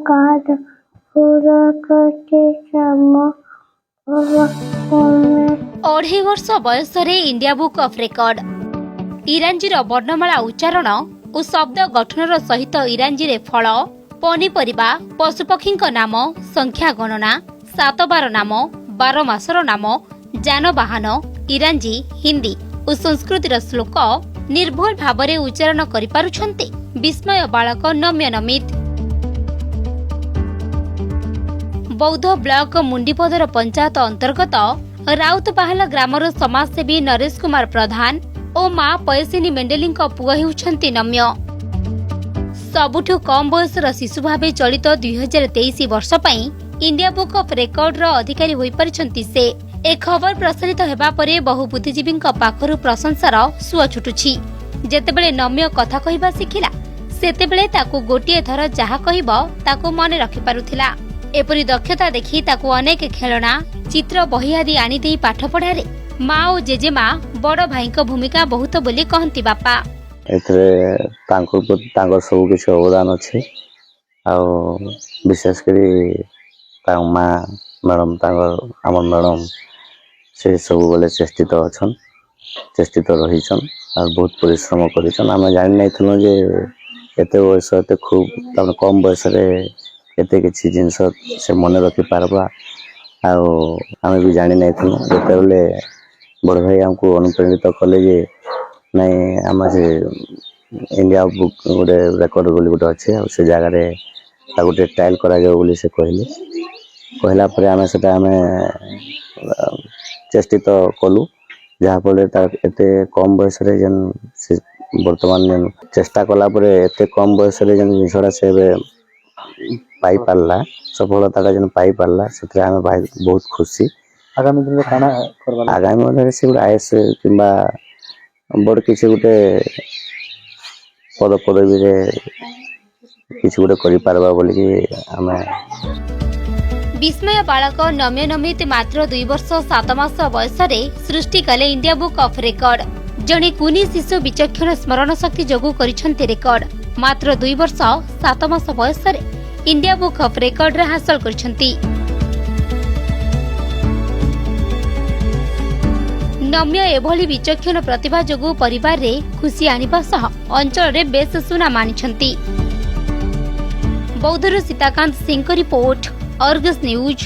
Card ପୁରା କାମ। 2.5 ବର୍ଷ ବୟସରେ ଇଣ୍ଡିଆ ବୁକ୍ ଅଫ୍ ରେକର୍ଡ। ଇରାଞ୍ଜିର ବର୍ଣ୍ଣମାଳା ଉଚ୍ଚାରଣ ଓ ଶବ୍ଦ ଗଠନର ସହିତ ଇରାଞ୍ଜିରେ ଫଳ, ପନିପରିବା, ପଶୁପକ୍ଷୀଙ୍କ ନାମ, ସଂଖ୍ୟା ଗଣନା, ସାତବାର ନାମ, 12 ମାସର ନାମ, ଯାନବାହନ, ଇରାଞ୍ଜି, ହିନ୍ଦୀ ଓ ସଂସ୍କୃତିର ଶ୍ଲୋକ ନିର୍ଭୁଲ ଭାବରେ ଉଚ୍ଚାରଣ କରିପାରୁଛନ୍ତି ବିସ୍ମୟ ବାଳକ ନମ୍ୟ ନମିତ। ବୌଦ୍ଧ ବ୍ଲକ ମୁଣ୍ଡିପଦର ପଞ୍ଚାୟତ ଅନ୍ତର୍ଗତ ରାଉତବାହାଲ ଗ୍ରାମର ସମାଜସେବୀ ନରେଶ କୁମାର ପ୍ରଧାନ ଓ ମା ପୟସିନୀ ମେଣ୍ଡେଲିଙ୍କ ପୁଅ ହେଉଛନ୍ତି ନମ୍ୟ। ସବୁଠୁ କମ୍ ବୟସର ଶିଶୁ ଭାବେ ଚଳିତ 2023 ବର୍ଷ ପାଇଁ ଇଣ୍ଡିଆ ବୁକ୍ ଅଫ୍ ରେକର୍ଡର ଅଧିକାରୀ ହୋଇପାରିଛନ୍ତି ସେ। ଏ ଖବର ପ୍ରସାରିତ ହେବା ପରେ ବହୁ ବୁଦ୍ଧିଜୀବୀଙ୍କ ପାଖରୁ ପ୍ରଶଂସାର ସୁଅ ଛୁଟୁଛି। ଯେତେବେଳେ ନମ୍ୟ କଥା କହିବା ଶିଖିଲା, ସେତେବେଳେ ତାକୁ ଗୋଟିଏ ଥର ଯାହା କହିବ ତାକୁ ମନେ ରଖିପାରୁଥିଲା। ଏପରି ଦକ୍ଷତା ଦେଖି ତାକୁ ଅନେକ ଖେଳଣା, ଚିତ୍ର ବହି ଆଦି ଆଣିଦେଇ ପାଠ ପଢ଼ାରେ ମା ଓ ଜେଜେମା, ବଡ଼ ଭାଇଙ୍କ ଭୂମିକା ବହୁତ ବୋଲି କହନ୍ତି ବାପା। ଏଥିରେ ତାଙ୍କ ତାଙ୍କର ସବୁ କିଛି ଅବଦାନ ଅଛି ଆଉ ବିଶେଷ କରି ତାଙ୍କ ମା ମ୍ୟାଡ଼ମ୍, ତାଙ୍କର ଆମର ମ୍ୟାଡ଼ମ୍, ସେ ସବୁବେଳେ ଚେଷ୍ଟିତ ଅଛନ୍, ଚେଷ୍ଟିତ ରହିଛନ୍ ଆଉ ବହୁତ ପରିଶ୍ରମ କରିଛନ୍। ଆମେ ଜାଣିନାଇଥିଲୁ ଯେ ଏତେ ବୟସ, ଏତେ ଖୁବ୍ ତାମାନେ କମ୍ ବୟସରେ ଏତେ କିଛି ଜିନିଷ ସେ ମନେ ରଖିପାରବା ଆଉ ଆମେ ବି ଜାଣିନାଇଥିଲୁ। ଯେତେବେଳେ ବଡ଼ ଭାଇ ଆମକୁ ଅନୁପ୍ରେରିତ କଲେ ଯେ ନାଇଁ, ଆମେ ସେ ଇଣ୍ଡିଆ ବୁକ୍ ଗୋଟେ ରେକର୍ଡ଼ ବୋଲି ଗୋଟେ ଅଛି ଆଉ ସେ ଜାଗାରେ ତାକୁ ଗୋଟେ ଟ୍ରାଏଲ୍ କରାଯାଉ ବୋଲି ସେ କହିଲେ। କହିଲା ପରେ ଆମେ ସେଟା ଆମେ ଚେଷ୍ଟିତ କଲୁ, ଯାହାଫଳରେ ତାର ଏତେ କମ୍ ବୟସରେ ଯେନ୍ ସେ ବର୍ତ୍ତମାନ ଯେନ୍ ଚେଷ୍ଟା କଲା ପରେ ଏତେ କମ୍ ବୟସରେ ଯେନ୍ ଜିନିଷଟା ସେ ଏବେ ପାଇପାରିଲା, ସଫଳତାଟା ଯେନ୍ ପାଇପାରିଲା, ସେଥିରେ ଆମେ ଭାଇ ବହୁତ ଖୁସି। ଆଗାମୀ ଦିନରେ କାଣା କରବା? ଆଗାମୀ ଦିନରେ ସେ ଗୋଟେ is କିମ୍ବା ବଡ଼ କିଛି ଗୋଟେ ପଦ ପଦବୀରେ କିଛି ଗୋଟେ କରିପାରବା ବୋଲିକି ଆମେ। ବିସ୍ମୟ ବାଳକ ନମ୍ୟ ନମିତ ମାତ୍ର 2 ବର୍ଷ 7 ମାସ ବୟସରେ ସୃଷ୍ଟି କଲେ ଇଣ୍ଡିଆ ବୁକ୍ ଅଫ୍ ରେକର୍ଡ। ଜଣେ କୁନି ଶିଶୁ ବିଚକ୍ଷଣ ସ୍ମରଣ ଶକ୍ତି ଯୋଗୁଁ କରିଛନ୍ତି ରେକର୍ଡ। ମାତ୍ର 2 ବର୍ଷ 7 ମାସ ବୟସରେ ଇଣ୍ଡିଆ ବୁକ୍ ଅଫ୍ ରେକର୍ଡରେ ହାସଲ କରିଛନ୍ତି। ନମ୍ୟ ଏଭଳି ବିଚକ୍ଷଣ ପ୍ରତିଭା ଯୋଗୁଁ ପରିବାରରେ ଖୁସି ଆଣିବା ସହ ଅଞ୍ଚଳରେ ବେଶ୍ ସୁନାମ ଆଣିଛନ୍ତି। ବୌଦ୍ଧରୁ ସୀତାକାନ୍ତ ସିଂଙ୍କ ରିପୋର୍ଟ, ଅର୍ଗସ୍ ନ୍ୟୁଜ୍।